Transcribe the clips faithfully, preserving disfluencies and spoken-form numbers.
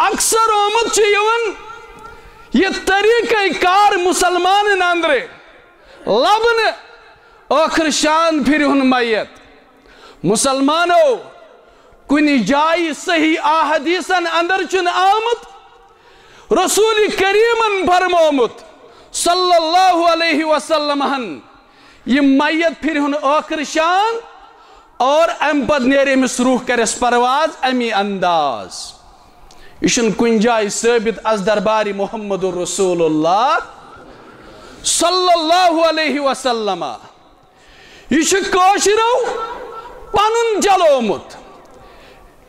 اکثر آمُت چھُ یِوان یہِ طریقہ کار مسلمانن اندرٕ لبنہٕ، ٲخر شان پھرِہُن میت۔ مسلمانو، کُنہِ جایہِ صحیح احادیثن اندر چھُنہٕ آمُت رسول کریمن فرمومُت صلی اللہ علیہ وسلم ہن، یہِ میت پھرِہُن ٲخر شان اور امہِ پتہٕ نیرِ أمِس روح، کرٮ۪س پرواز امی انداز۔ یہِ چھُنہٕ کُنہِ جایہِ ثٲبت از دربارِ محمد رسول اللہ صلی اللہ علیہ وسلم۔ یہِ چھُ کٲشرو پنُن چلومُت،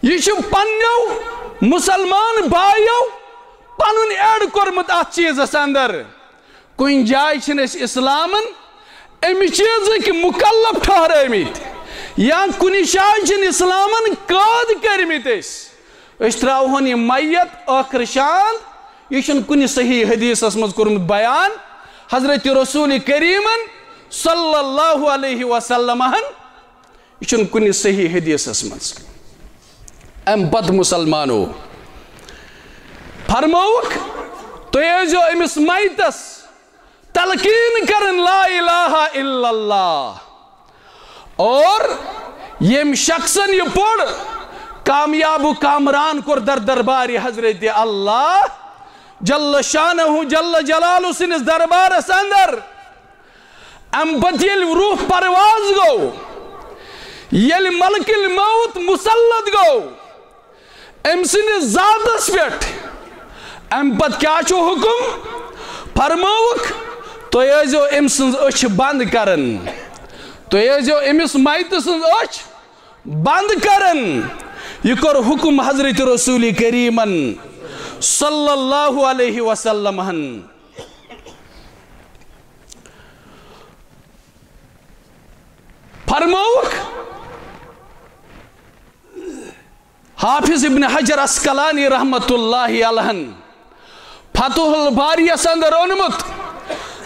یہِ چھُ پننیو مسلمان بایو پنُن ایڈ کوٚرمُت اتھ چیٖزس اندر۔ کُنہِ جایہِ چھِنہٕ أسۍ اسلامن امہِ چیٖزٕکۍ مکلف ٹھہرٲومٕتۍ، یا کُنہِ جایہِ چھِنہٕ اسلامن قٲد کٔرمٕتۍ أسۍ۔ أسۍ ترٛاوہون یہِ میت ٲخر شان، یہِ چھُنہٕ کُنہِ صحیح حدیثس منٛز کوٚرمُت بیان حضرت رسول کریمن صلی اللہ علیہ وسلم ہن۔ یہِ چھُنہٕ کُنہِ صحیح حدیثس منٛز۔ امہِ پتہٕ مسلمانو فرمووُکھ، تُہۍ ٲسۍزیو أمِس میتس تلقین کرن لا الہ الا اللہ۔ اور ییٚمۍ شخصن یہِ پوٚر، کامیاب و کامران کوٚر در دربارِ حضرت اللہ جل شانہ جل جلالہ سٕنٛدِس دربارس اندر۔ امہِ پتہٕ ییٚلہِ روح پرواز گوٚو، ییٚلہِ ملک الموت مسلط گوٚو أمۍ سٕنٛدِس ذاتس پٮ۪ٹھ، امہِ پتہٕ کیٛاہ چھُ حُکم؟ فرمٲوُکھ، تُہۍ ٲسۍزیو أمۍ سٕنٛز أچھ بنٛد کران، تُہۍ ٲسۍزیو أمِس میتہٕ سٕنٛز أچھ بنٛد کران۔ یہِ کوٚر حُکم حضرت رسول کریمن صلی اللہ علیہ وسلم ہن۔ فرمووُکھ، حافظ ابن حجر عسقلانی رحمت اللہ علیہن فتح الباری یس اندر اونمُت،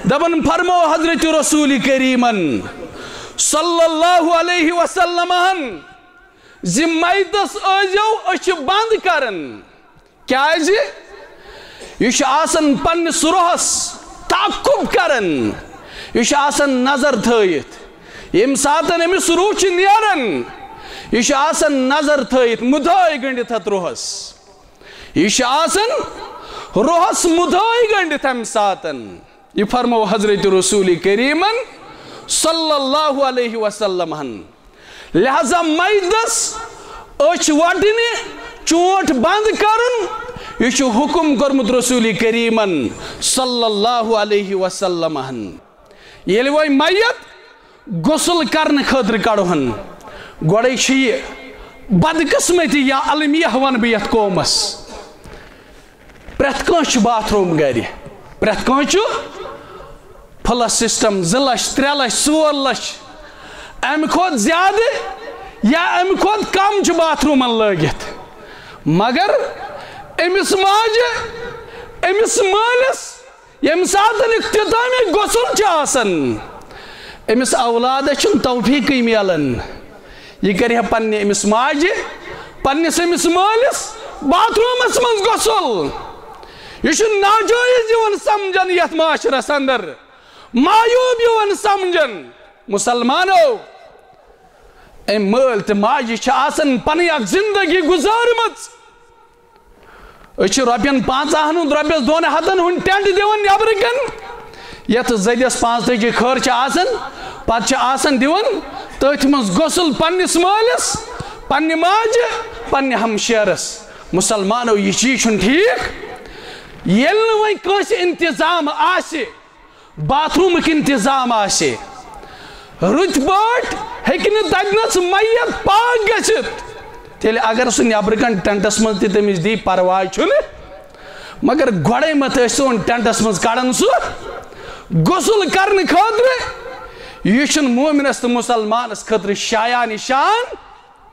دپان فرمو حضرت رسول کریمن صلی اللہ علیہ وسلم ہن زِ میتس ٲسۍزیو أچھ بند کران۔ کیازِ؟ یہِ چھُ آسان پننِس روحس تعقب کران، یہِ چھُ آسان نظر تھٲیِتھ۔ ییٚمہِ ساتن أمِس روح چھُ نیران، یہِ چھُ آسان نظر تھٲیِتھ، مُدٲے گٔنڈِتھ اتھ روحس۔ یہِ چھُ آسان روحس مُدٲے گٔنڈِتھ امہِ ساتن۔ یہِ فرمو حضرت رسول کریمن صلی اللہ علیہ وسلم ہن۔ لہذا میتس أچھ وٹنہِ، چونٹ بند کرُن، یہِ چھُ حکم کوٚرمُت رسول کریمن صلی اللہ علیہ وسلم ہن۔ ییٚلہِ وۄنۍ میت غسل کرنہٕ خٲطرٕ کڑوہن، گۄڈے چھِ یہِ بدقسمتی یا المیہ ونہٕ بہٕ یتھ قومس۔ پرٛٮ۪تھ کٲنٛسہِ چھُ باتھ روٗم گرِ، پرٛٮ۪تھ کٲنٛسہِ چھُ فلش سسٹم، زٕ لچھ، ترٛےٚ لچھ، ژور لچھ، امہِ کھۄتہٕ زیادٕ یا امہِ کھۄتہٕ کم چھُ باتھ روٗمن لٲگِتھ۔ مگر أمِس ماجہِ، أمِس مٲلِس، ییٚمہِ ساتہٕ اختتامی غسل چھُ آسان، أمِس اولادس چھُنہٕ توفیٖقٕے میلان۔ یہِ کرِ ہا پننہِ أمِس ماجہِ، پننِس أمِس مٲلِس باتھ روٗمس منٛز غسل۔ یہِ چھُ ناجٲیز یِوان سمجھنہٕ یتھ معاشرس اندر، معیوب یِوان سمجھنہٕ۔ مسلمانو، أمۍ مٲلۍ تہٕ ماجہِ چھِ آسان پنٕنۍ اکھ زندگی گُزارمٕژ۔ أسۍ چھِ رۄپین پانٛژہن ہُنٛد، رۄپیس دۄن ہتن ہُنٛد ٹینٹ دِوان نیبرٕ کن، یتھ زٔدِس پانٛژتٲجی خٲر چھِ آسان، پتہٕ چھِ آسان دِوان تٔتھۍ منٛز غسل پننِس مٲلِس، پننہِ ماجہِ، پننہِ ہمشیرس۔ مسلمانو، یہِ چیٖز چھُنہٕ ٹھیٖک۔ ییٚلہِ نہٕ وۄنۍ کٲنٛسہِ انتظام آسہِ، باتھ روٗمُک انتظام آسہِ، رٕتۍ پٲٹھۍ ہیٚکہِ نہٕ تتہِ نس میت پاک گٔژھِتھ، تیٚلہِ اگر سُہ نیبرٕ کنہِ ٹینٹس منٛز تہِ تٔمِس دی، پرواے چھُنہٕ، مگر گۄڈے مہ تہٕ ٲسۍ سون ٹینٹس منٛز کڑان سُہ غسل کرنہٕ خٲطرٕ۔ یہِ چھُنہٕ مومنس تہٕ مسلمانس خٲطرٕ شایان شان